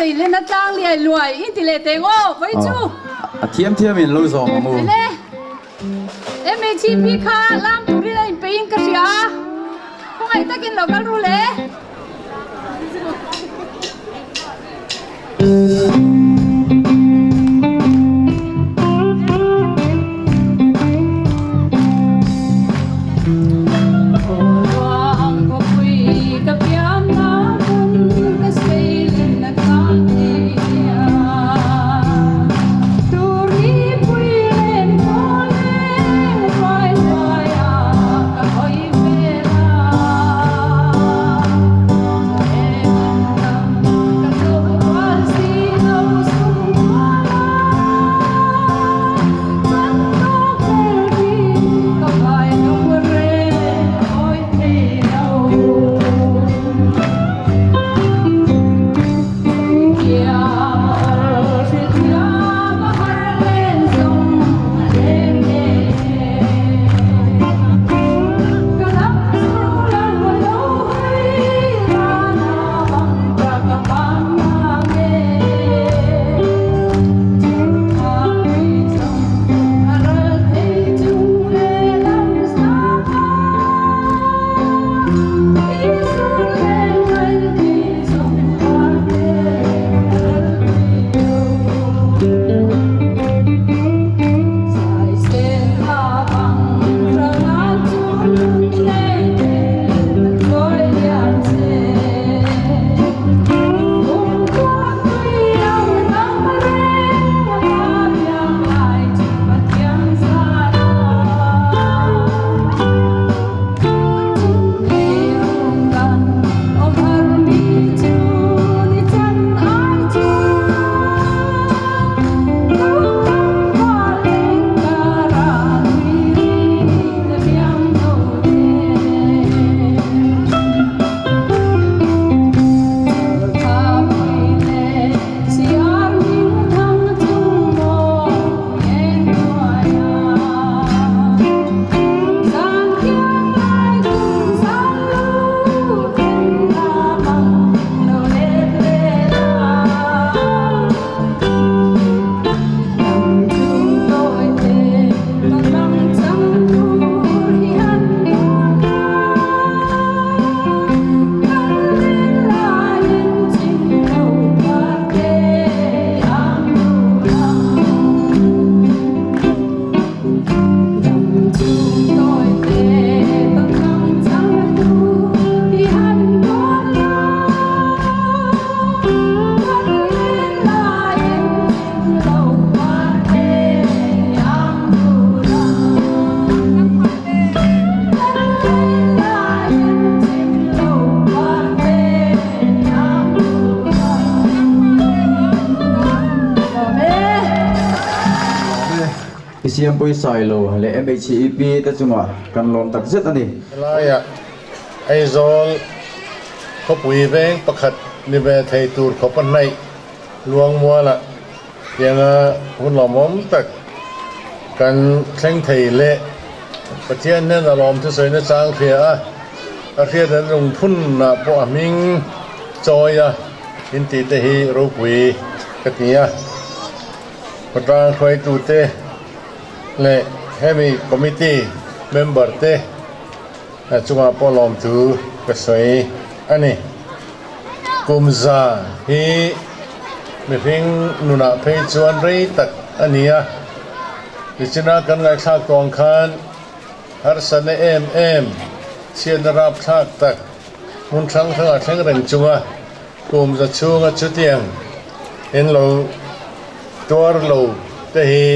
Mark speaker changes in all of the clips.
Speaker 1: seilen a tlang liai luai in ti leh teng aw vawi chu.
Speaker 2: A thiam thiam in lo zawm ang u.
Speaker 1: Le MHP kha lam turin a inpeih in ka hria a, khawngaih takin lo kal ru le.
Speaker 2: I Siampui Sailo leh MHEP te chungah kan lawm tak zet a ni.
Speaker 3: Helaiah Aizawl khawpui veng pakhat ni ve thei tur khawp a hnaih Luangmualah tianga hun lawmawm tak kan thleng thei leh Pathian nen a lawm thusawi na chang hria a, a hriat an lungphunah pawh a hming chawi a intih te hi ropui ka ti a. Khawtlang hruaitute leh hemi committee member te chungah pawh lawmthu ka sawi a ni. Kumza hi mihring nunah phei chuan rei tak a ni a, tichina kan ngaihthlak tawh ang khan harsatna em em, chhiatna rapthlak tak hmun hrang hrangah thleng reng chunga kumza chhunga chutiang in lo tuar lo te hi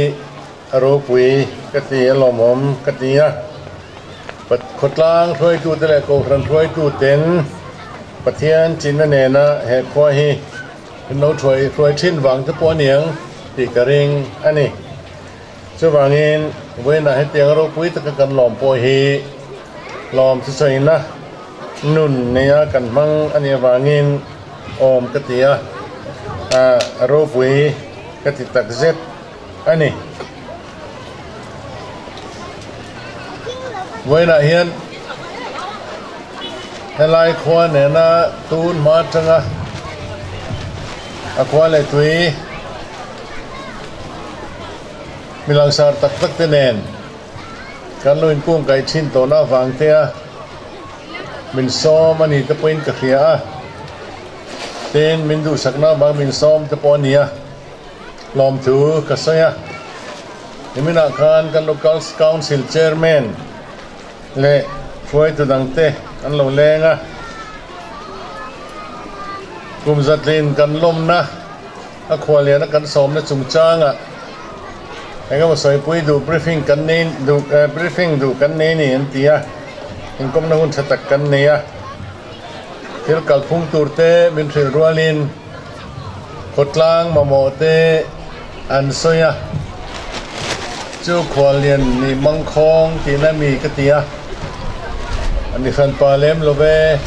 Speaker 3: A ropui ka ti, a lawmawm ka ti a. Khawtlang hruaitute leh Kohhran hruaituten Pathian chinna nena he khua hi an lo thuai hruai thin vang te pawh a niang tih ka ring a ni. Chuvangin vawiinah hetiang ropui taka kan lawm pawh hi lawm thusawiina nun neia kan hmang a nih avangin awm ka ti a, a ropui ka ti takzet. a ni. Vawiinah hian helai khua nena tun hma atanga A khua leh tui mi langsar tak tak te nen kan lo inkung kaih thin tawhna avang te a min sawm a ni te pawhin ka hria a, tin min duhsakna avang min sawm te pawh a ni a, lawmthu ka sawi a. Niminah khan kan Local Council Chairman leh hruaitu dangte an lo leng a, kum zatlin kan lawmna a khualliana kan sawmna chungchangah engemaw sawipui duh briefing kan nei duh briefing duh kan nei ni an ti a, inkawmna hun tha tak kan nei a, thil kalphung turte min hrilh rualin khawtlang mamawh te an sawi a, chu khuallian nih mangkhawng tihna mi ka ti a, a ni hran pa lem lo ve,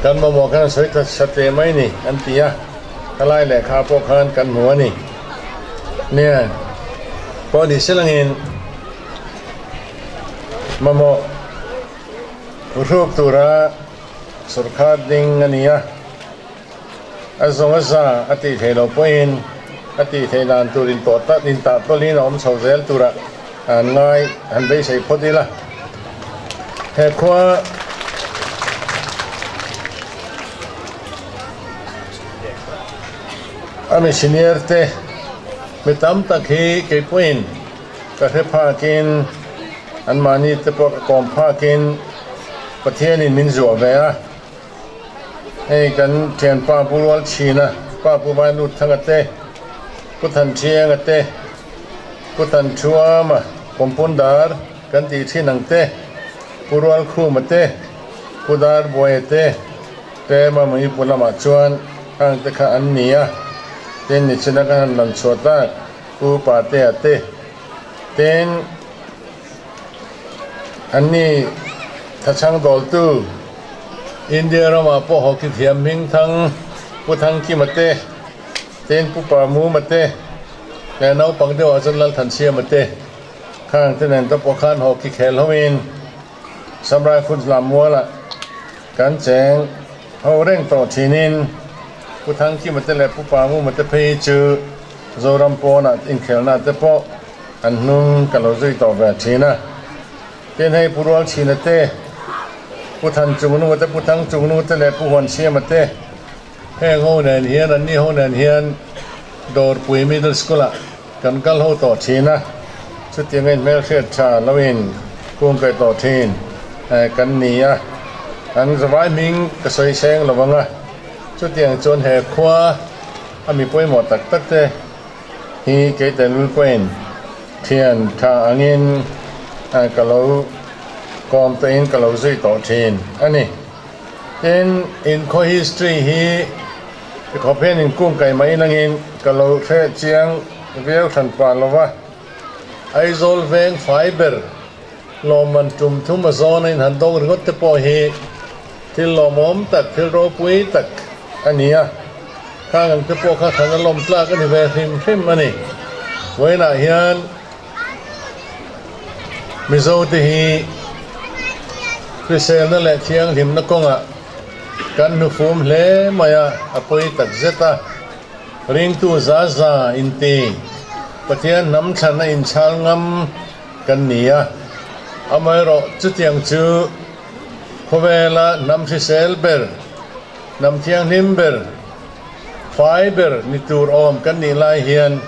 Speaker 3: kan mamawh khan a sawi ta sa teh mai ni an ti a, helai lehkha pawh khan kan hmu a ni. Nia, pawh ni se langin mamawh hruk tura sawrkar ding a ni a. A zawng a za a tih theih loh pawhin a tih theih dan tur in tawh tak in tah tawlhin a awm chho zel turah an ngai han beisei phawt ila. He khua a mi senior te mi tam tak hi kei pawhin ka hre phakin anmahni te pawh ka kawm phakin Pathianin min zuah ve a. Hei kan thianpa Pu Rualchhina, Pa Pu Vailut Thanga te, Pu Thanṭhianga te, Pu Thanṭhuama, Pumpundar kan tih thin ang te, Pu Rualkhuma te, Pu Darbuaia te, te Mamawii lamah chuan hang te kha an ni a, tin nichina ka han lang chhuah tak Pu Patea te, tin Anni thachhang dawltu India ramah pawh hockey thiam hmingthang Pu Thangkima te, tin Pu Parmuma te leh naupang deuhah chuan Lalthansiama te khang te nen te pawh khan hockey khel hoin Samrai Foods Lammualah kan cheng ho reng tawh thinin Pu Thangkima te leh Pu Parmuma te phei chu Zoram pawnah inkhelna te pawh An hnung ka lo zui tawh ve thin a. Tin hei Pu Rualchhina te, Pu Than Chungnu te, Pu Thang Chungnu te leh Pu Huansiama te heng ho nen hian an ni ho nen hian Dawrpui Middle School ah kan kal ho tawh thin a. Chutiang a inhmelhriat tha lo in kungkaih tawh thin kan ni a. An zavai hming ka sawi seng lo ang a. Chutiang chuan he khua a mi pawimawh tak tak te Hi kei telul pawhin thian tha angin ka lo kawm tawhin ka lo zui tawh thin a ni. Tin, inkhaw history hi tikhawp hian inkung kai mai nangin ka lo hre chiang viau hran pah lo va. Aizawl veng fai ber lawmman tum thum a zawn a inhan dawng ringawt te pawh hi thil lawmawm tak, thil ropui tak a ni a. Khang ang te pawh kha thlan a lawm tlak a ni ve hrim hrim a ni. Vawiinah hian Mizo te hi hriselna leh thianghlimna kawngah kan hnufum hle mai a, a pawi tak zet a. Ringtu za za inti Pathian hnam thlan a inchhal ngam kan ni a. Amaherawh chutiang chu khawvela hnam hrisel ber Hnam thianghlim ber, fai ber ni tur awm kan nih lai hian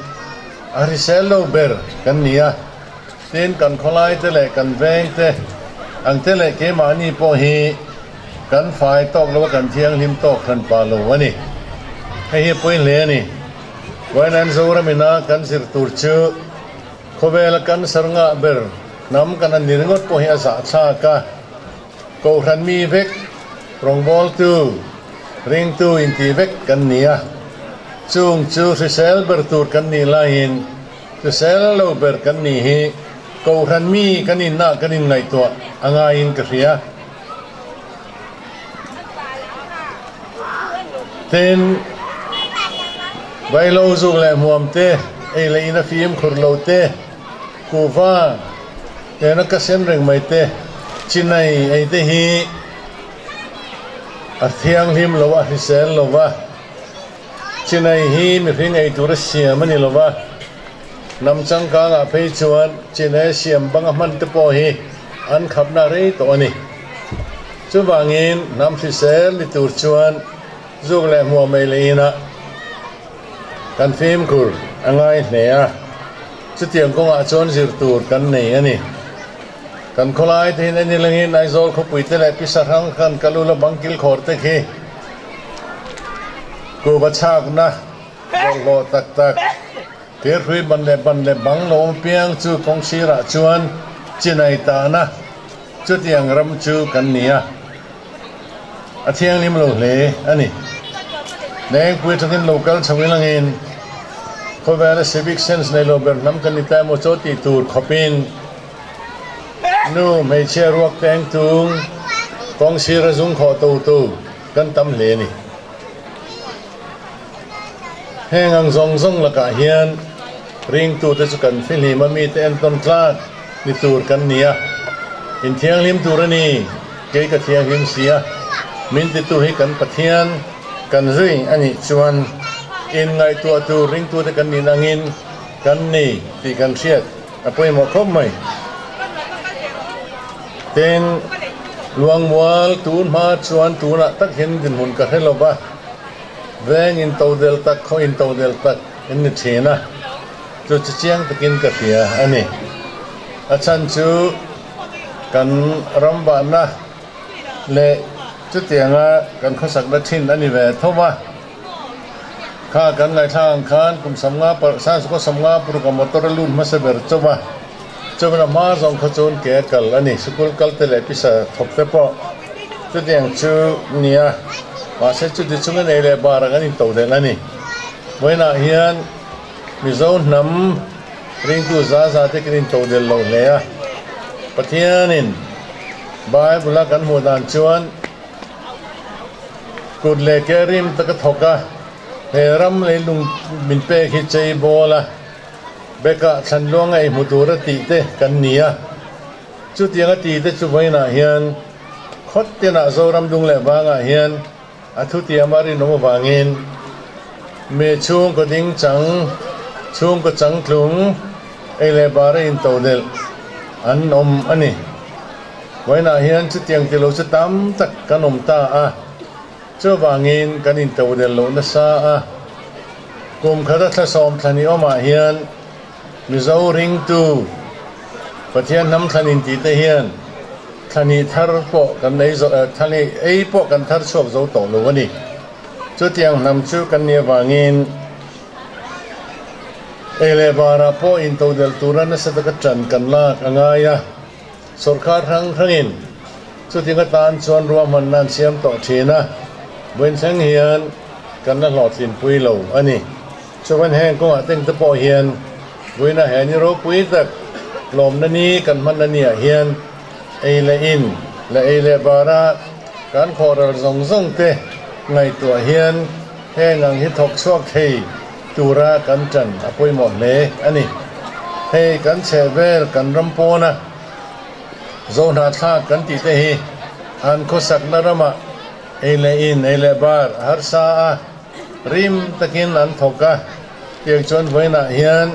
Speaker 3: a hrisel lo ber kan ni a, tin kan khawlai te leh kan veng te ang te leh keimahni pawh hi kan fai tawk lo a kan thianghlim tawk hran pah lo a ni. Hei hi a pawi hle a ni. Vawiin Zoram ina kan zir tur chu khawvela cancer ngah ber hnam kan han ni ringawt pawh hi a zahthlak a. Kohhran mi vek, rawngbawltu, ringtu inti vek kan ni a. Chung chu hrisel ber tur kan nih laiin hrisel lo ber kan nih hi kohhran mi kan inna kan inngaihtuah a ngaiin ka hria. Tin, Vailo zuk leh hmuam te, ei leh in a fimkhur lo te, kuhva, Tena ka sen reng mai te, chinai ei te hi A thianghlim lo a hrisel lo va, chinai hi mihring ei tura siam a ni lo va, hnam changkangah phei chuan chinai a siam banga hman te pawh hi an khapna rei tawh a ni. Chuvangin hnam hrisel ni tur chuan zuk leh hmuah mai leh inah kan fimkhur a ngai hle a, chutiang kawngah chuan zir tur kan nei a ni. Kan khawlai te hian en ilangin Aizawl khawpui te leh Pisa hrang khan kal ula bang kilkhawr te khi kuhva chhakna bawlhhlawh tak tak thirhrui ban leh ban leh bang lo awm piang chu kawng sirah chuan chinai tahna chutiang ram chu kan ni a, a thianghlim lo hle a ni. Lengpui atangin lo kal chho ilangin khawvela civic sense nei lo ber hnam kan ni ta emaw chaw tih tur khawpin, Nu hmeichhia ruak teng tung kawng sir a zung khawh to tu kan tam hle a ni. Heng ang zawng zawng lakah hian ringtute chu kan fihlim a mite entawn tlak ni tur kan ni a, inthianghlim tur a ni, kei ka thianghlim si a, min titu hi kan Pathian kan zui a nih chuan inngaihtuah tur ringtute kan nih nangin kan ni tih kan hriat. A pawimawh khawp mai. Tin, Luangmual tun hma chuan tunah tak hian dinhmun ka hre lo va, veng in to del tak, khaw in to del tak in ni thin a, chu chi chiang takin ka hria a ni. A chhan chu kan ram vahna leh chutianga kan khawsakna thin a ni ve tho va. Kha kan ngaihthla ang khan kum samnga par Sansukhaw samnga puruk a motor a lut hmasa ber chauh a, chuvin a hma zawng kha chuan ke a kal a ni, sikul kal te leh pisa thawk te pawh chutiang chu nia, mahse chuti chunga nei leh bar ang an into delh a ni. Vawiinah hian Mizo hnam ringtu za za te kan into delh lo hle a, Pathianin Bible a kan hmuh dan chuan, Kut leh ke rim tak a thawk a, he ram leilung min pek hi chei bawl a, bekah thlan luang a ei hmu tur a tih te kan ni a. Chutiang a tih te chu vawiinah hian khawt tinah Zoram dung leh vangah hian a thutiam a rinawm avangin mi chhungkaw ding chang, chhungkaw changtlung ei leh bar a intodelh an awm a ni. Vawiinah hian chutiang ti lo chu tam tak kan awm ta a, chuvangin kan intodel loh nasa a. Kum khata thla sawmthla ni awmah hian Mizo ringtu Pathian hnam thlan intih te hian thla hnih thar pawh kan ei zo thla hnih ei pawh kan thar chhuak zo tawh lo a ni. Chutiang hnam chu kan nih avangin ei leh barah pawh intodel tura nasa taka ṭan kan lak a ngai a. Sawrkar hrang hrangin chuting atan chuan ruahmanna an siam tawh thin a, vawiin thleng hian kan la hlawhtlinpui lo a ni. Chuan heng kawngah tengte pawh hian vawiinah he ni ropui tak lawmna ni kan hmanna niah hian ei leh in leh ei leh bara kan khawhral zawng zawng te ngaihtuah hian heng ang hi thawk chhuak thei tura kan ṭan a pawimawh hle a ni. Hei kan chheh vel kan ram pawna Zohnahthlak kan tih te hi an khawsakna ramah ei leh in, ei leh bar a harsa a, rim takin an thawk a, tiang chuan vawiinah hian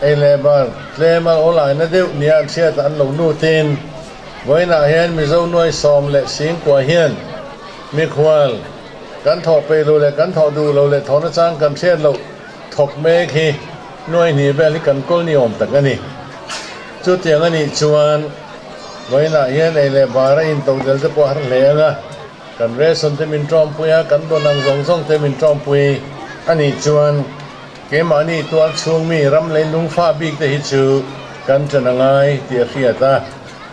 Speaker 3: ei leh bar tlem a awlaina deuh nia an hriat an lo lutin vawiinah hian Mizo nuai 10 le 10,000 hian mikhual Kan thawh peih lo leh kan thawh duh lo leh thawh nachang kan hriat loh thawk mek hi nuai hnih vel hi kan kawl ni awm tak a ni. Chutiang a nih chuan vawiinah hian ei leh bar a intodel te pawh a har hle ang a, kan ration te min tawmpui a, kan dawn ang zawng zawng te min tawmpui a nih chuan keimahni tual chhung mi ram leilung fa bik te hi chu kan ṭan a ngai tih a hriat a.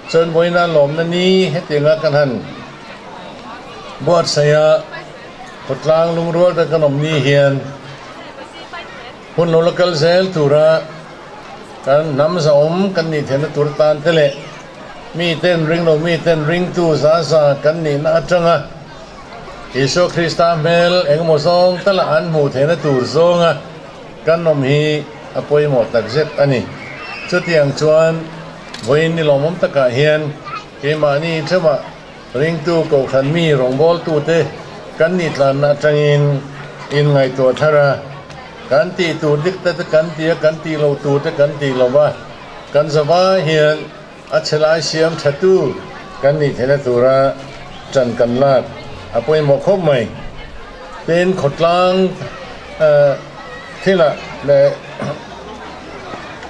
Speaker 3: Chuan vawiina lawmna ni hetianga kan han. Buatsaia khawtlang lungrual te kan awm ni hian hun lo la kal zel tura kan hnam zahawm kan nih theihna tur tan te leh miten ringlo miten ringtu za za kan nihna atanga Isua Krista hmel engemaw zawng tala an hmuh theihna tur zawnga kan awm hi a pawimawh takzet a ni. Chutiang chuan vawiin ni lawmawm takah hian keimahni theuhah. Ringtu Kohhran mi rawngbawltute kan nih tlanna atangin inngaihtuah thar a, kan tih tur dik te kan ti a, kan tih loh tur te kan tih lo va, kan zavai hian a chhe lai siam thatu kan nih theihna tura ṭan kan lak a pawimawh khawp mai. Tin, khawtlang thilah leh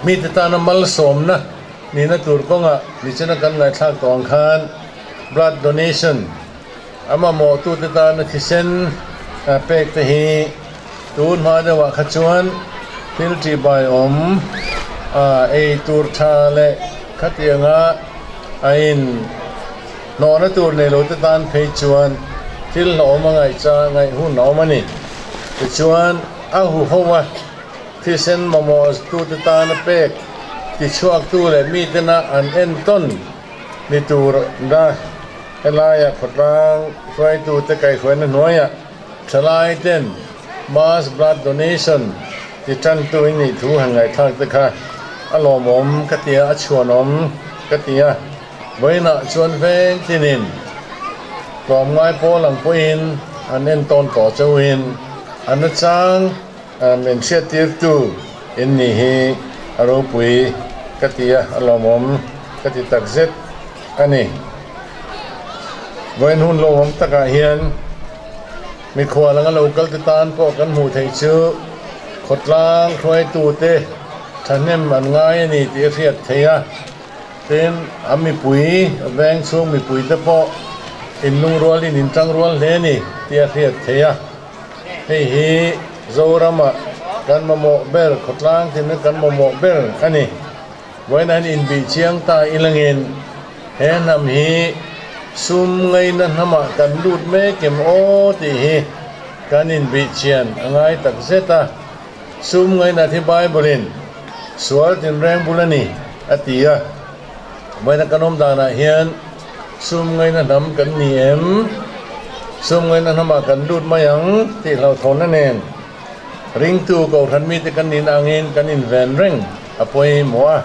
Speaker 3: mite tana malsawmna nihna tur kawngah nichina kan ngaihthlak tawh ang khan blood donation a mamawhtute tana thisen pek te hi tun hma deuhah kha chuan thil tihbai awm ei tur tha leh khatianga a in hnawhna tur nei lote tan phei chuan thil hlauhawm a ngaih cha ngaih hun a awm a ni. Tichuan a huho a thisen mamawhtute tana pek tichhuaktu leh mitena an entawn ni tur na helaia khawtlang hruaitute kaihhruaina hnuaiah thalai ten mass blood donation ti tantu in nih thu han ngaihthlak te kha a lawmawm ka ti a, a chhuanawm ka ti a. Vawiinah chuan veng tinin tlawmngai pawl ang pawhin an entawn tawh chauhin an nachang min hriattirtu in nih hi a ropui ka ti a, a lawmawm ka ti takzet a ni. Vawiin hun lawmawm takah hian mikhual anga lo kal te tan pawh kan hmuh theih chu khawtlang hruaitute thahnem an ngai a ni tih a hriat theih a. Tin, a mipui, veng chhung mipuite pawh inlungrualin intangrual hle a ni tih a hriat theih a. Hei hi Zorama kan mamawh ber, khawtlang thinna kan mamawh ber a ni. Vawiin an inbih chiang ta ilangin he hnam hi sum ngaina hnamah kan lut mek em aw tih hi kan inbih chian a ngai tak zet a. Sum ngainat hi Bible-in sual tinreng bul a ni a ti a. Vawiina kan awm danah hian sum ngaina hnam kan ni em? Sum ngaina hnamah kan lut mai ang tih hlauhthawnna nen ringtu Kohhran mite kan nihna angin kan inven reng a pawimawh a.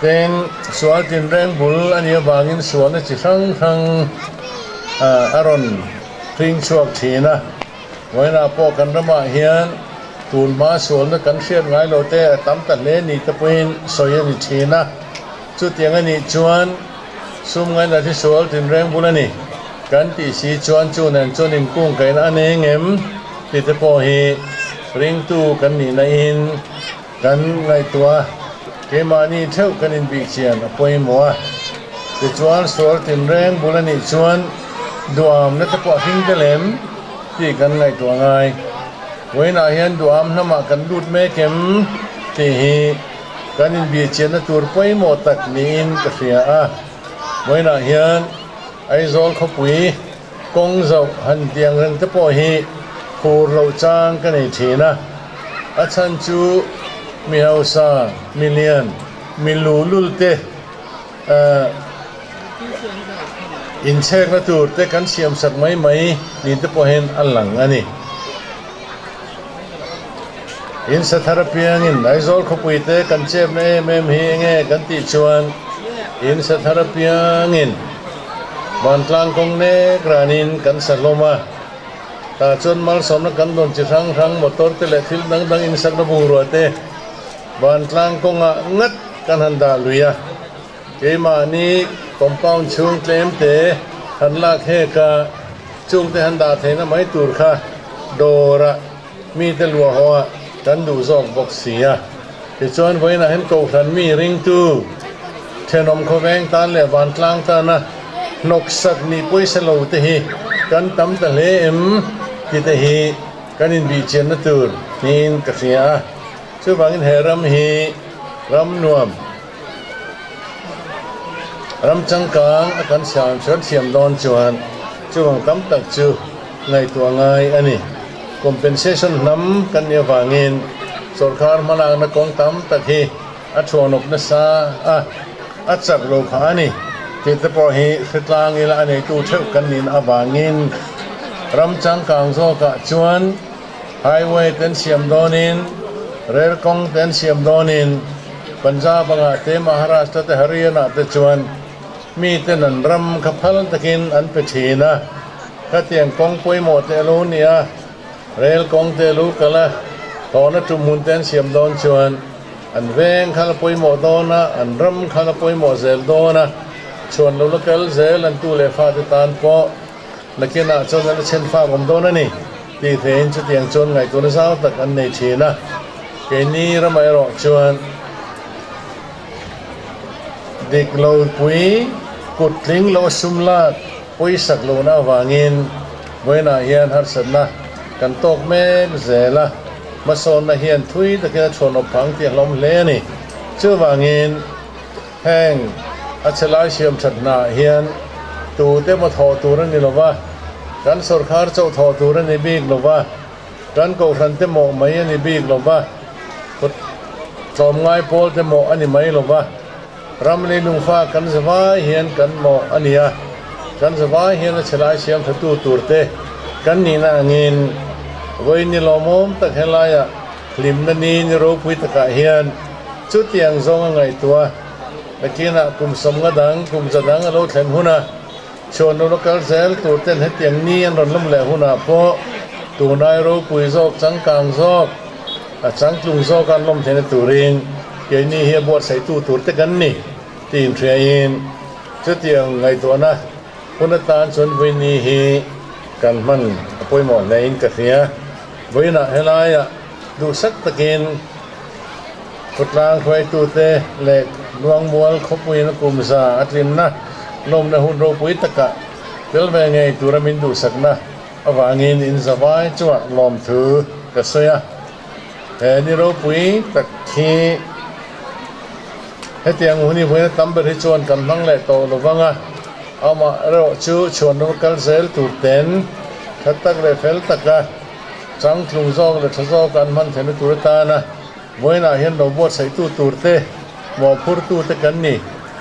Speaker 3: Tin, sual tinreng bul a nih avangin sualna chi hrang hrang a rawn hring chhuak thin a. Vawiinah pawh kan ramah hian tun hma sualna kan hriat ngai lo te a tam ta hle ni te pawhin sawi a ni thin a. Chutiang a nih chuan sum ngaina thi sual tinreng bul a ni kan tih si chuan chu nen chuan inkungkaihna a nei ngem tih te pawh hi ringtu kan nihna in kan ngaihtuah a, keimahni theuh kan inbih chian a pawimawh a. Tichuan sual tinreng bul a nih chuan duamna te pawh a hring tel em tih kan ngaihtuah ngai. Vawiinah hian duam hnamah kan lut mek em tih hi kan inbih chianna tur pawimawh tak niin ka hria a. Vawiinah hian Aizawl khawpui kawng zoh han tiang reng te pawh hi phur loh chang ka nei thin a. A chhan chu mi hausa, mi lian, mi luhlul te inchhekna tur te kan siam sak mai mai ni te pawhin a lang a ni. In sa thar apiangin Aizawl khawpui te kan chepna em em hi enge kan tih chuan in sa thar apiangin vantlang kawng nek ranin kan sa hlawm a, tah chuan malsawmna kan dawn chi hrang hrang motor te leh thil dang dang insakna bungrua te vantlang kawngah ngat kan han dah lui a, keimahni compound chhung tlem te han lak hek a, chungte han dah theihna mai tur kha dawrah mite luah haw ah kan duh zawk bawk si a. Tichuan vawiinah hian Kohhran mi ringtu thenawm khawveng tan leh vantlang tana hnawksak nih pawisa lo te hi kan tam ta hle em tite hi kan inbihchianna tur niin ka hria a. Chuvangin he ram hi ram nuam, ram changkang a kan siam chuan thiam dawn chuan chuvang tam tak chu ngaihtuah ngai a ni. Compensation hnam kan nih avangin sawrkar hmalakna kawng tam tak hi a thuanawp nasa a, a chak lo kha a ni tih te pawh hi hretlang ila a neitu theuh kan nih avangin ram changkang zawkah chuan Highway te an siam dawnin, rel kawng te an siam dawnin, Punjab angah te, Maharashtra te, Haryana te chuan Miten an ram kha phal takin an pe thin a, khatiang kawng pawimawh te a lo ni a, rel kawng te a lo kal a, tawhna tum hmun te an siam dawn chuan an veng kha la pawimawh dawn a, an ram kha la pawimawh zel dawn a, chhuan lo la kal zel an tu leh fate tan pawh nakinah chuan an la chhen fak awm dawn a ni tih theihin chutiang chuan ngaihtuahna zau tak an nei thin a, keini ramah erawh chuan. Dik lo pui kut tling lo sum lak pawisak lohna avangin vawiinah hian harsatna kan tawk mek zel a, hmasawnna hian thui takin a chhuanawp phang tih a hlawm hle a ni. Chuvangin heng a chhe lai siam that hnaah hian tute emaw thawh tur a ni lo va, kan sawrkhar chauh thawh tur a ni bik lo va, Kan kohhran te mawh mai a ni bik lo va, kut tlawmngai pawl te mawh a ni mai lo va, ram lei lungfa kan zavai hian kan mawh a ni a, kan zavai hian a chhelai siam thatu tur te kan nihna angin vawiin ni lawmawm tak helaiah hlimna ni ni ropui takah hian chutiang zawng a ngaihtuah a, nakinah kum sawmnga dang kum za dang a lo thlen hun a. Chhuan lo la kal zel tur ten hetiang ni an rawn lawm leh hunah pawh tunai ropui zawk, changkang zawk, a changtlung zawk an lawm theihna turin keini hi a buatsaihtu tur te kan ni tih inhriain chutiang ngaihtuahna hun atan chuan vawiini hi kan hman a pawimawh hlein ka hria. Vawiinah helaiah duhsak takin Khawtlang hruaitute leh Luangmual khawpuiin kumza a tlinna lawmna hun ropui takah tel ve ngei tura min duhsakna avangin in zavai chungah lawmthu ka sawi a. He ni ropui tak hi hetiang hun hi vawiina tam ber hi chuan kan hmang leh tawh lo vang a, amaherawh chu chhuanram kal zel tur ten tha tak leh fel taka changtlung zawk leh tha zawk an hman theihna tur atana Vawiinah hian lo buatsaihtu tur te, mawhphurtu te kan ni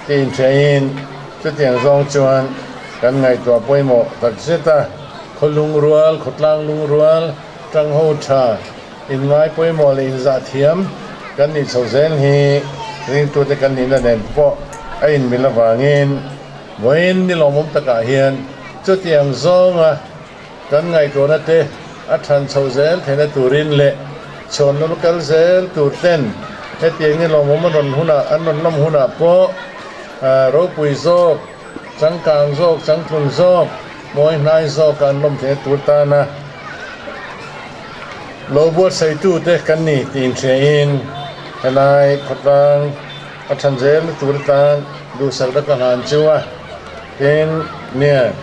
Speaker 3: tih inhriain chutiang zawng chuan kan ngaihtuah pawimawh tak zet a, khaw lungrual, khawtlang lungrual, tangho tha, inngai pawimawh leh inzah thiam kan nih chho zel hi ringtute kan nihna nen pawh a inmil avangin vawiin ni lawmawm takah hian chutiang zawnga Kan ngaihtuahna te a than chhoh zel theihna turin leh chhuanlawm kal zel tur ten hetiang in lawmawm an rawn hunah an rawn lawm hunah pawh ropui zawk, changkang zawk, changtlung zawk, mawi hnai zawk an lawm theihna tur tana lo buatsaihtu te kan ni tih inhriain helai khawtlang a than zelna tur atan duhsakna ka hlan chu a tin nia.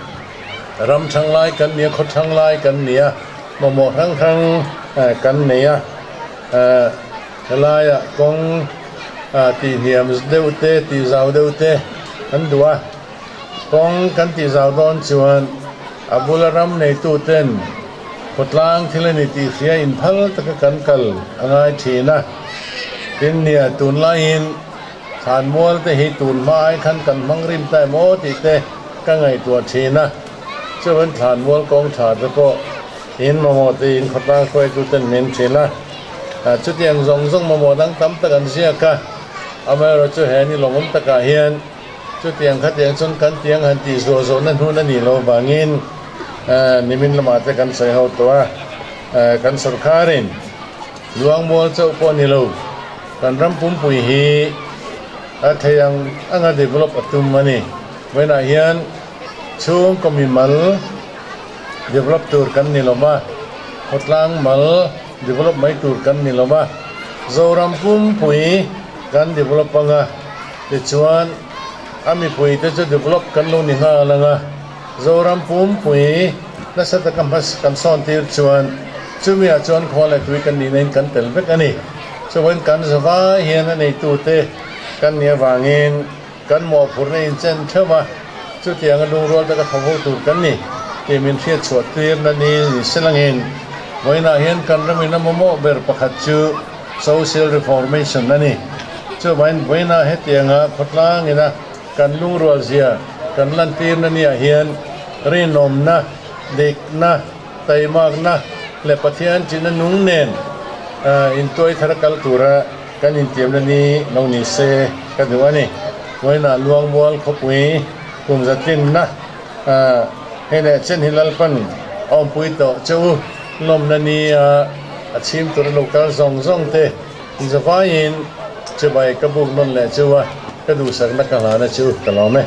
Speaker 3: Ram thang lai kan nia, khaw thang lai kan nia, mamawh hrang hrang kan nei a, helaiah kawng tih hniam deuh te, tih zau deuh te kan duh a, kawng kan tih zau dawn chuan a bula ram neitu ten khawtlang thil a ni tih hria inphal taka kan kal a ngai thin a, tin nia tunlaiin Thlanmual te hi tun hma ai khan kan hmang rim ta em aw tih te ka ngaihtuah thin a, chuan thlanmual kawng tha te pawh in mamawh te in khawtlang hruaitu ten min hrilh a, chutiang zawng zawng mamawh dang tam tak an ziak a, amaherawhchu he ni lawmawm takah hian chutiang khatiang chuan kan tiang han tih zuah zawhna hnun a nih loh vangin nimin lamah te kan sawi ho tawh a, kan sawrkharin Luangmual chauh pawh a ni lo. Kan ram pumpui hi a thei ang anga develop a tum a ni. Vawiinah hian chhungkaw mimal develop tur kan ni lo va, khawtlang mal develop mai tur kan ni lo va, Zoram pumpui kan develop anga tichuan a mipuite chu develop kan lo ni nghal anga Zoram pumpui nasa taka hma kan sawn tir chuan chumiah chuan khua leh tui kan nihna in kan tel vek a ni. Chuan kan zavai hian a neitute kan nih avangin kan mawhphurhna inchen theuh a, chutianga lungrual taka tho ho tur kan ni tih min hriat chhuah tirna ni ni selangin vawiinah hian kan ramin a mamawh ber pakhat chu Social Reformation a ni. Chuvangin vawiinah hetianga khawtlangina kan lungrual zia kan lantirna niah hian rinawmna, dikna, Taimakna leh Pathian ṭihna nung nen intuai thar kal tura kan intiamna ni lo ni se ka duh a ni. Vawiinah Luangmual khawpui Kum zatlinna hei leh chen hi Lalpan a awmpui tawh che u. Lawmna ni a a chhim tura lo kal zawng zawng te zavaiin chibai ka buk nawn leh chu a, ka duhsakna ka hlana chu ka lawm e.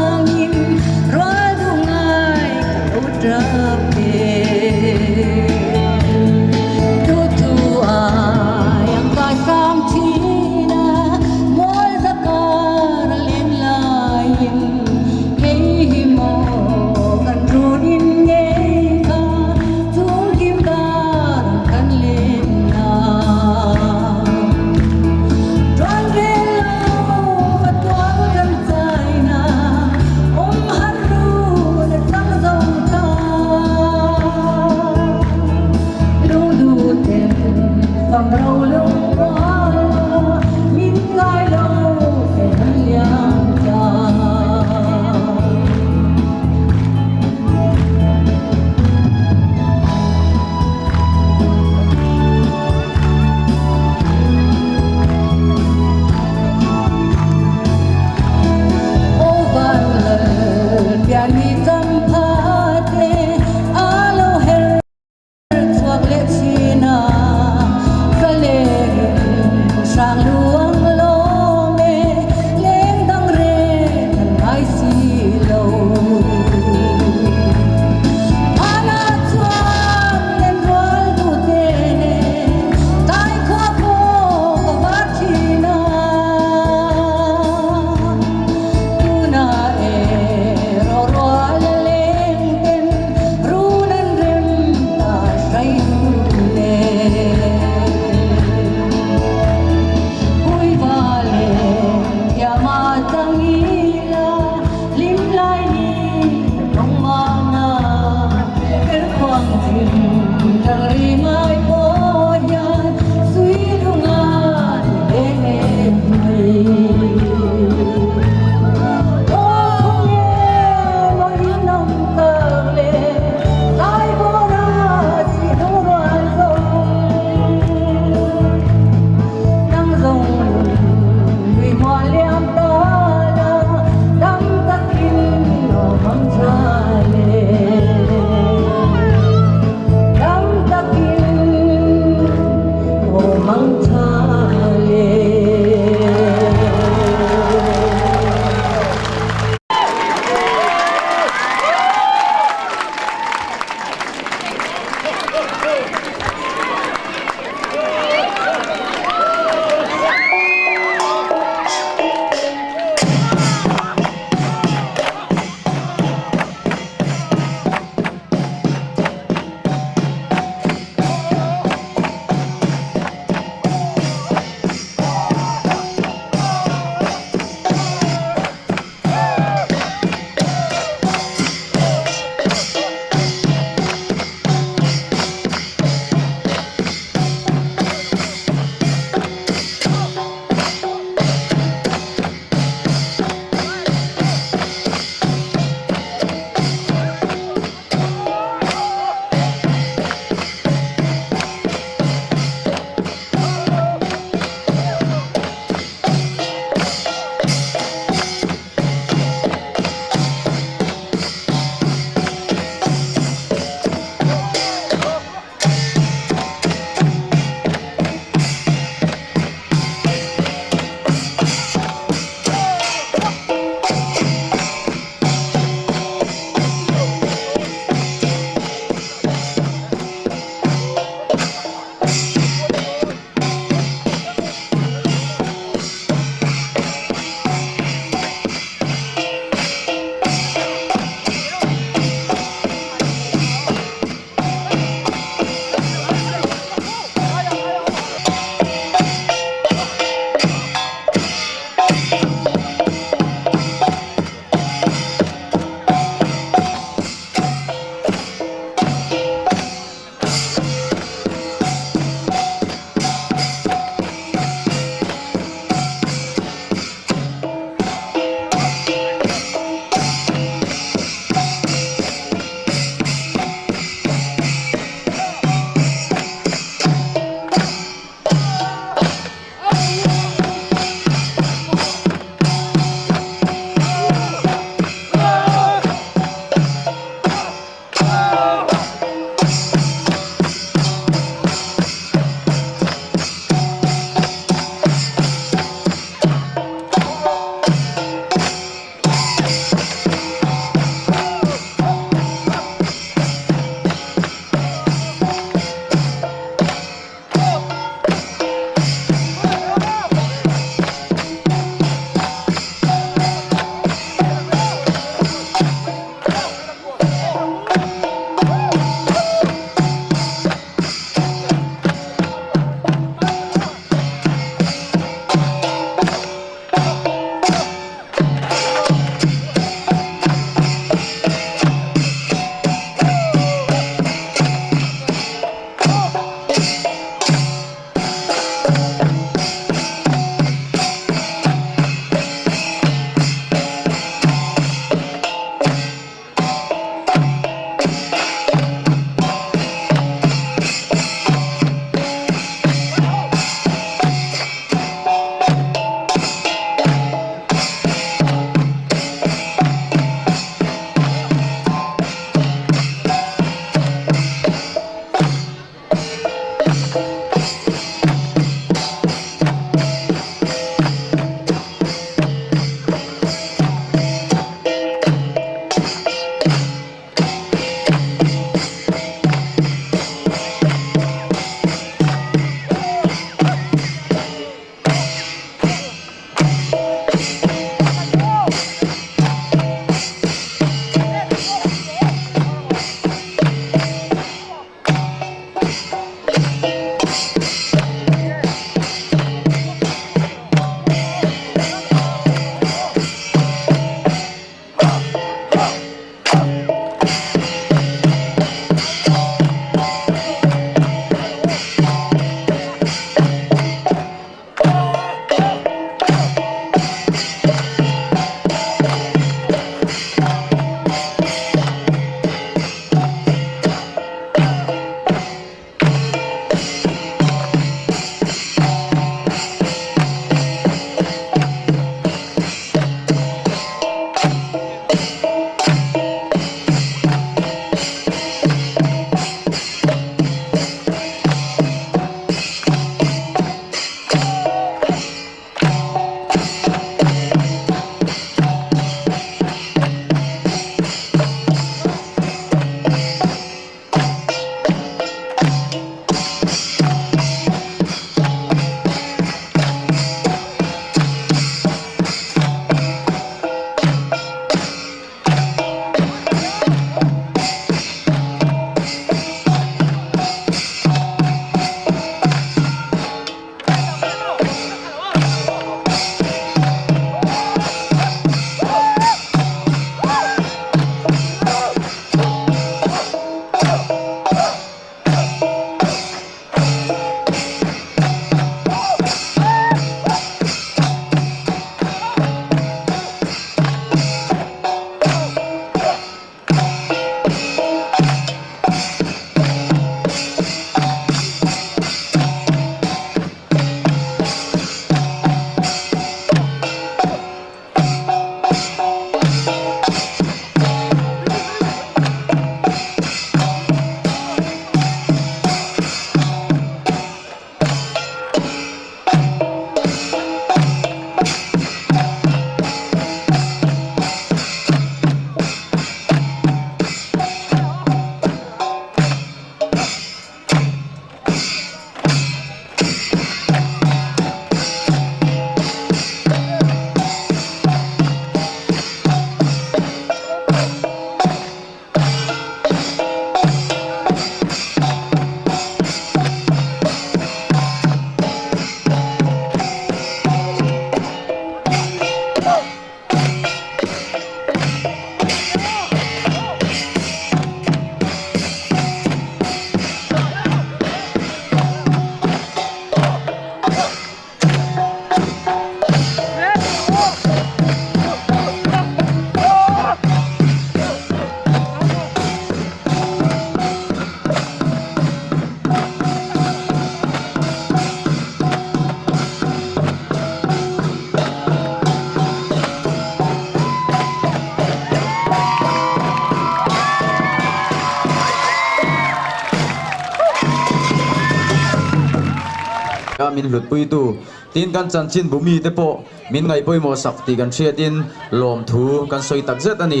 Speaker 2: A min hlutpuitu tin kan chanchin bu mite pawh min ngaih pawimawh sak tih kan hriatin lawmthu kan sawi tak zet a ni.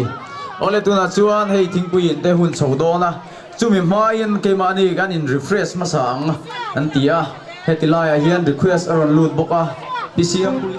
Speaker 2: Awle tunah chuan hei thingpui in te hun chho dawn a, chumi hmain keimahni kan in refresh hmasa ang an ti a, heti laiah hian request a rawn lut bawk a, Pi Siangpui.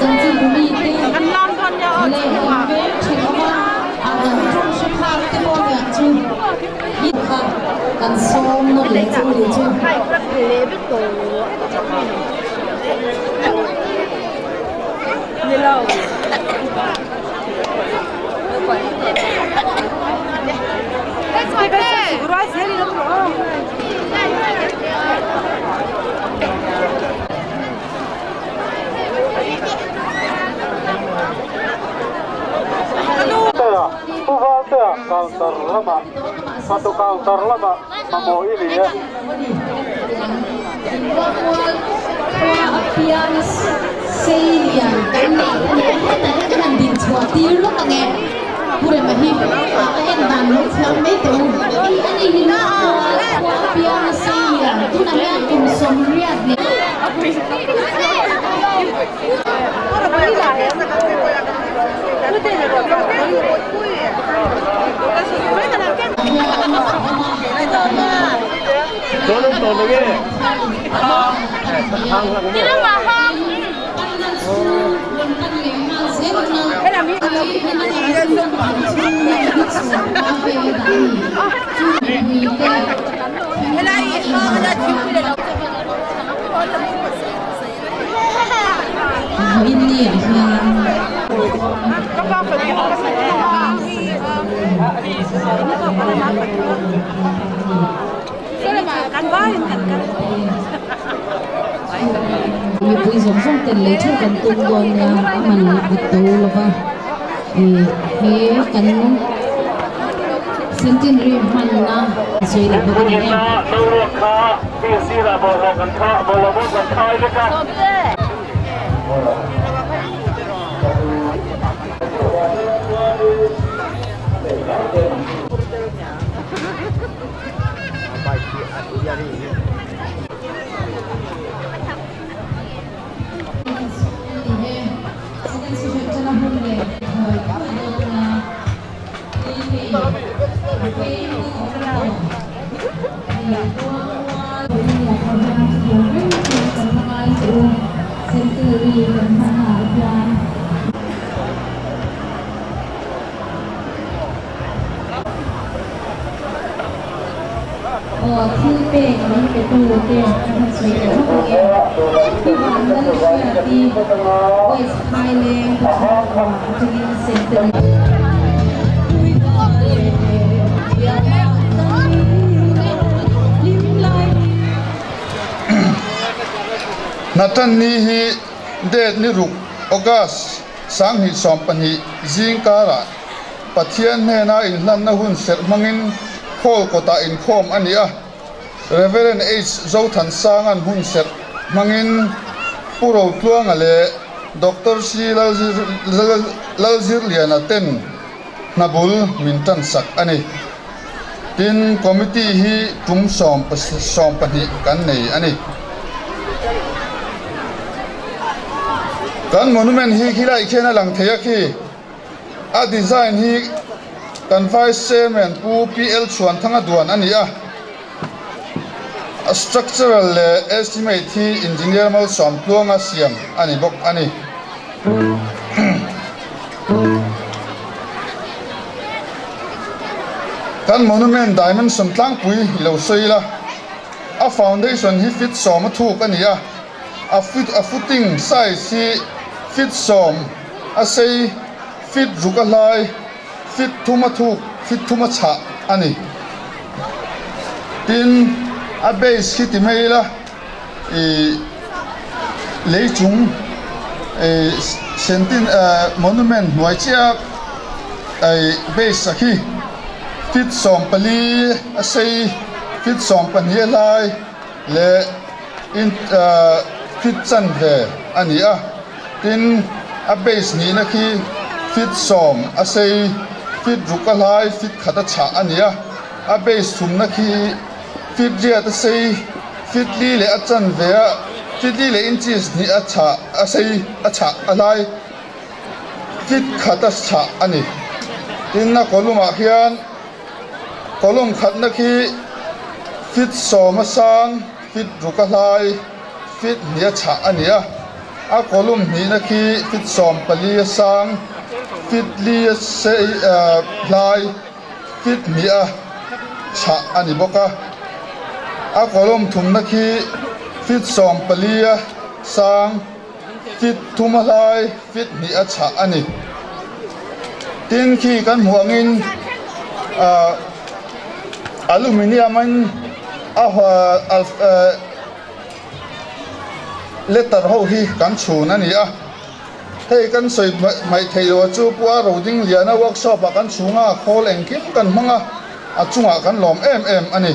Speaker 4: Chanchinbu mite leh in veng thenawma an tawng hre phak te pawh nia chu i kha kan sawm nawn leh chu ni chu. Inruahmual khua a piang a sei lian kan neih a nia hetah hian kan han din chhuah tir lawk ang e. Pu Rema hi a en dan lo thiam mai teh u. Hei a ni hi Inruahmual khua a piang a sei lian tunah hian kum sawmriat leh Mipui zawng zawng ten lei theuh kan tum dawn nia a man a to lo va ih he kan centenary hmanna sawi leh bawk a ni em. Aw thil pek min pe tu te kan han sawi leh lawk ang e. Pu Van Lalhriati West Highland te chhungkua atangin Centenary
Speaker 5: Hnatan ni hi date ni ruk August 2020 zing karah Pathian hnena inhlanna hun serh hmangin hall kawtah inkhawm a ni a. Rev. H. Zothansanga'n hun serh hmangin Pu Rotluanga leh Doctor C. Lalzirliana ten hna bul min tansak a ni. Tin, committee hi tum 12 kan nei a ni. Kan monument hi khilai khian a lang thei a khi. A design hi kan Vice Chairman Pu PL Chhuanthanga duan a ni a. A structural leh estimate hi Engineer Malsawm Tluanga siam a ni bawk a ni. Kan monument dimension tlangpui i lo sawi ila, a foundation hi feet sawm a thuk a ni a, a footing size hi feet sawm a sei, feet ruk a hlai, feet thum a thuk, feet thum a chhah a ni. Tin, a base khi ti mai ila ih lei chung ih sentin monument hnuai chiah ih base a khi feet 14 a sei, feet 12 a hlai leh in feet chanve a ni a. Tin, a base nihna khi feet 10 a sei, feet ruk a hlai, feet khat a chhah a ni a. A base thumna khi feet riat a sei, feet li leh a chanve a, feet li leh inches hnih a chhah a sei a chhah a hlai, feet khat a chhah a ni. Tin, a column ah hian column khatna khi feet 10 a sang, feet ruk a hlai, feet hnih a chhah a ni a. A column hnihna khi feet 14 a sang, feet li a sei hlai, feet hnih a chhah a ni bawk a. A column thumna khi feet 14 a sang, feet thum a hlai, feet hnih a chhah a ni. Tin khi kan hmuh angin ah aluminium in a letter ho hi kan chhun a ni a, hei kan sawi hmaih theih loh chu Pu A Rodingliana workshop ah kan chhung a, khawl engkim kan hmang a, a chungah kan lawm em em a ni.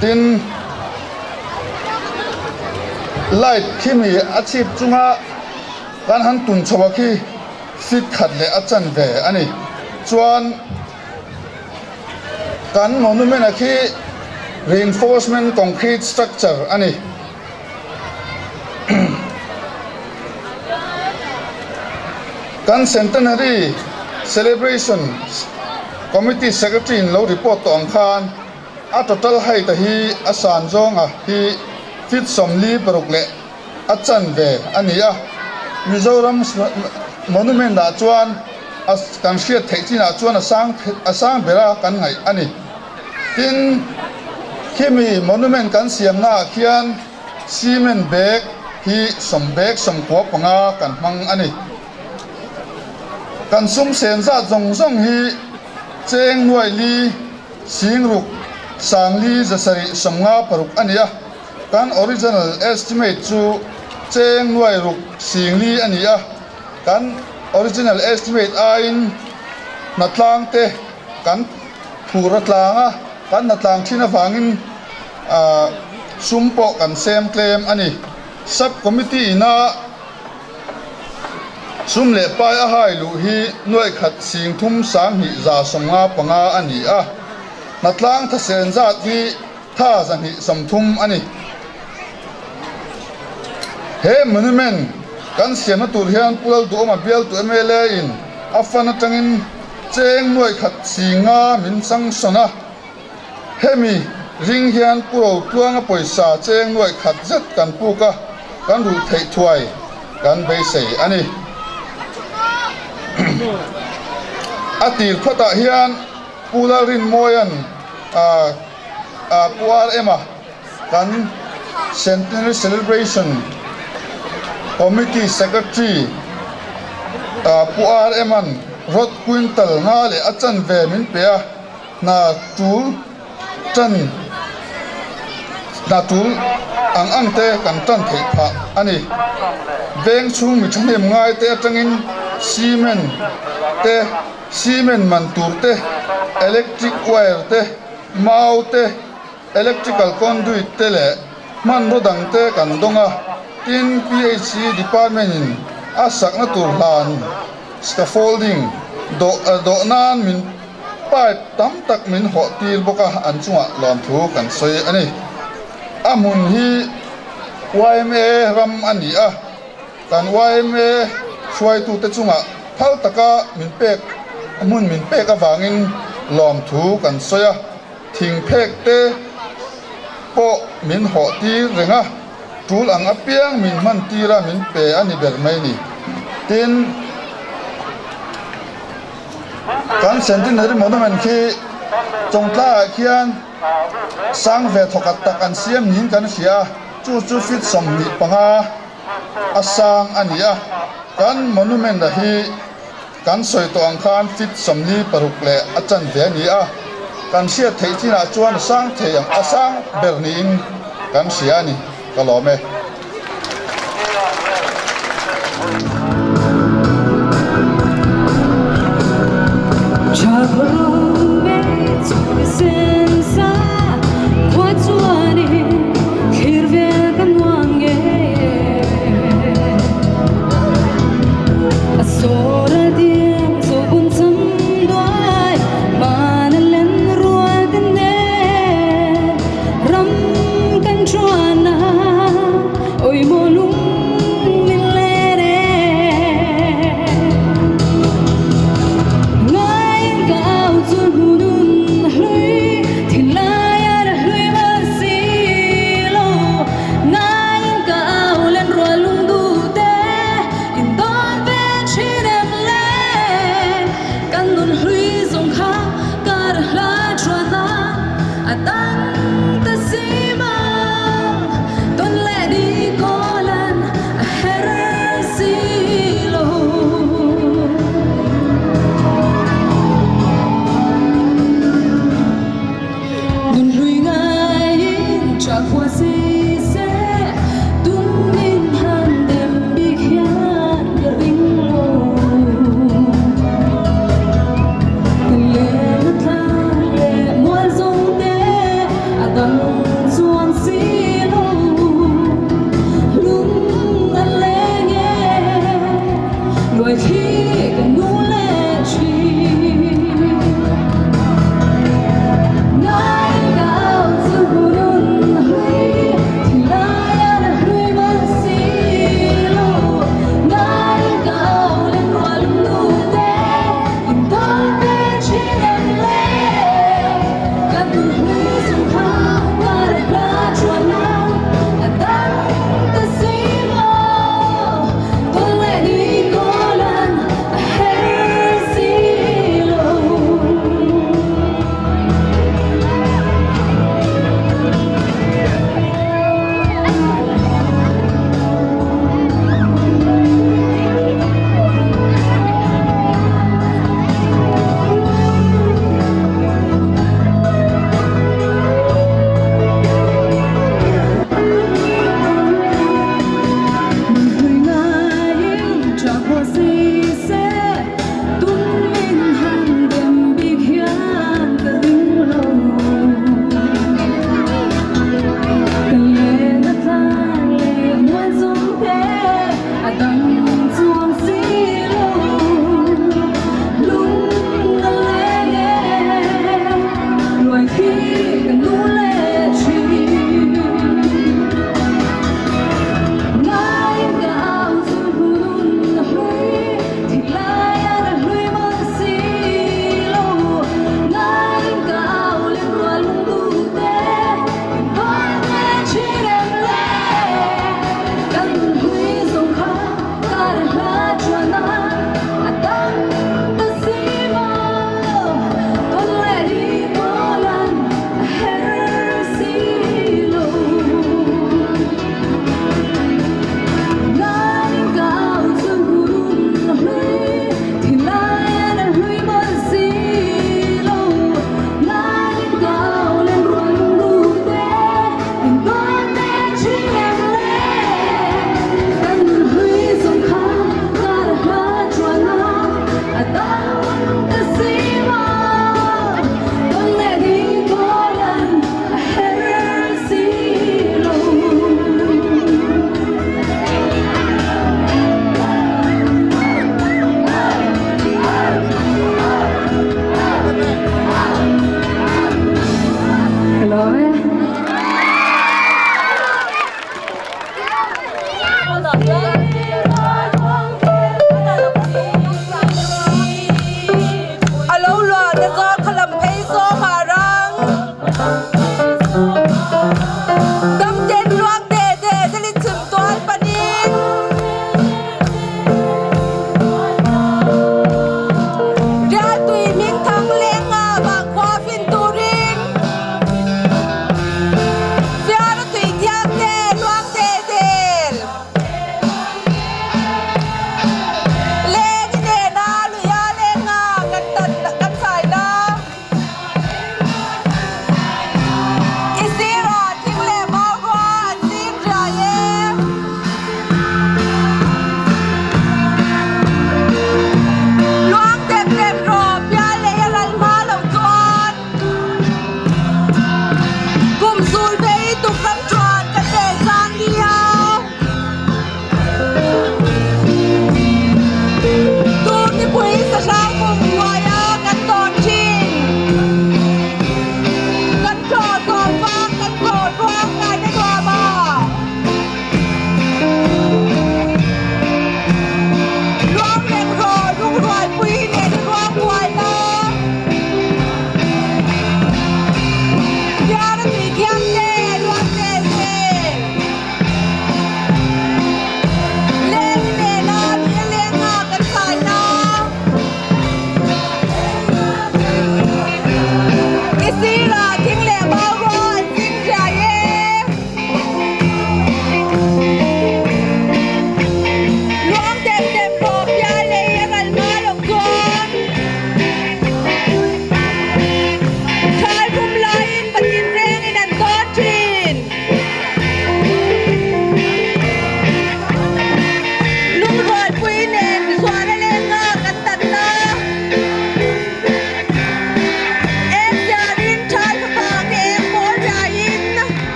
Speaker 5: Tin, light khi mi a chhip chunga kan han tun chho a khi feet khat leh a chan ve a ni. Chuan. Kan monument a khi reinforcement concrete structure a ni. Kan centenary celebration committee secretary in lo report tawh ang khan a total height a hi a san zawng a hi feet 46 leh a chanve a ni a, Mizoram monument ah chuan a kan hriat theih chinah chuan a sang a sang bera kan ngaih a ni. Tin, khimi monument kan siamna ah khian cement bag hi sawm bag 95 kan hmang a ni. Kan sum sen zat zawng zawng hi cheng nuai li sing ruk sang li 756 a ni a. Kan original estimate chu cheng nuai ruk sing li a ni a, kan original estimate aiin hnatlang te kan phur a tlang a, kan hnatlang thin avangin sum pawh kan sem tlem a ni. Sub committee ina sum leh pai a hai luh hi nuai khat sing thum sang hnih 155 a ni a, hnatlang thasen zat hi Tha 230 a ni. He monument kan siamna tur hian Pu Lalduhawma bialtu mla in a fund atangin cheng nuai khat 50 min sanction a. Hemi ring hian Pu Rotluanga pawisa cheng nuai khat zet kan puk a, kan ruh theih thuai kan beisei a ni. A tir phawtah hian Pu Lalrinmawia'n Pu RM-a kan Centenary Celebration Committee Secretary Pu RM-a'n rod quintal nga leh a chanve min pe a, hna tul tan hna tul ang ang te kan tan theih phah a ni. Veng chhung mi thahnem ngai te atangin cement te Cement man tur te, electric wire te, mau te, electrical conduit te leh hmanraw dang te kan dawng a, tin PHE department in a sakna tur hlan scaffolding dawh dawh nan min pipe tam tak min hawh tir bawk a, an chungah lawmthu kan sawi a ni. A hmun hi yma ram a ni a. Kan yma hruaitute chungah phal taka min pek hmun min pek avangin lawmthu kan sawi a, thing phek te pawh min hawh tir reng a, tul ang apiang min hman tir a min pe a ni ber mai ni. Tin, kan Centenary Monument khi Chawngtlaiah khian sang ve thawkhat tak an siam niin kan hria a, chu chu feet 25 a sang a ni a, kan monument a hi kan sawi tawh ang khan feet 46 leh a chanve a ni a, kan hriat theih chinah chuan a sang thei ang a sang ber niin kan hria a ni, ka lawm e.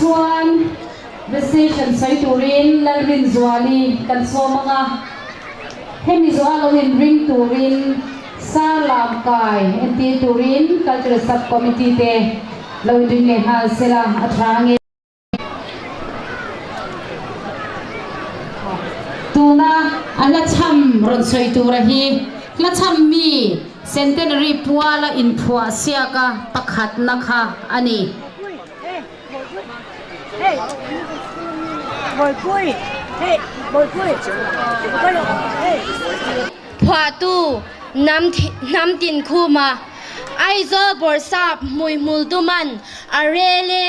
Speaker 4: chuan Decision sawi turin Lalrinzuali kan sawm ang a, hemi zawha lo inring turin Sar Lam Kai entir turin Cultural Sub Committee te lo inring leh nghal sela a tha ange. Tuna a hla chham rawn sawi tura hi hla chham mi Centenary puala inphuah siaka pakhatna kha a ni.
Speaker 6: Phuahtu Hnam Tinkhuma, Aizawl Bawrhsap Hmuihmul Duman a rel e.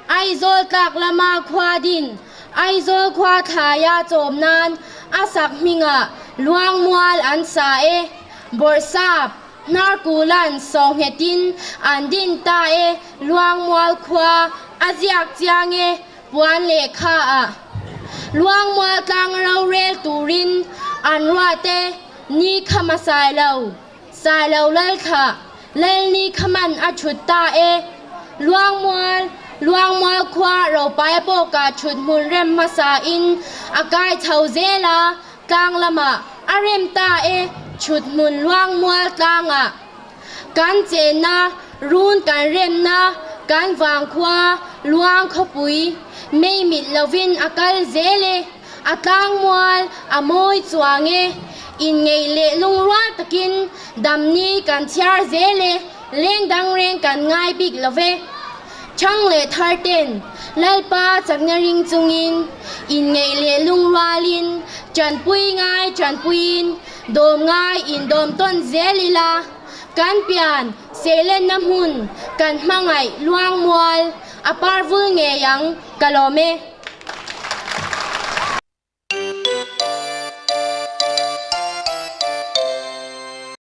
Speaker 6: Aizawl tlak lama khua din Aizawl khua thlaia chawm nan a sak hmingah Luangmual an sa e. Bawrhsap Hnarkulan sawnghetin an din ta e Luangmual khua a ziak chiang e puan lehkha ah. Luangmual tlang rorel turin an ruat e ni khama sai lo. Sailo Lalthlah, Lalni khaman a thut ta e. Luangmual, Luangmual khua Ropaia pawka thut hmun rem hmasa in a kai chho zel a, tlang lamah a rem ta e, thut hmun Luangmual tlangah. Kan chenna, run kan remna, kan vangkhua, Luang khawpui, mei mit lovin a kal zel e. A tlangmual a mawi chuang e. Inngeih leh lungrual takin damni kan chhiar zel e, leng dang reng kan ngai bik lo ve. Chhang leh thar ten Lalpa chakna ring chungin inngeih leh lungrualin tanpui ngai tanpuiin dawm ngai indawm tawn zel ila, kan pian seilenna hmun kan hmangaih luangmual a parvul ngei ang ka lawm e.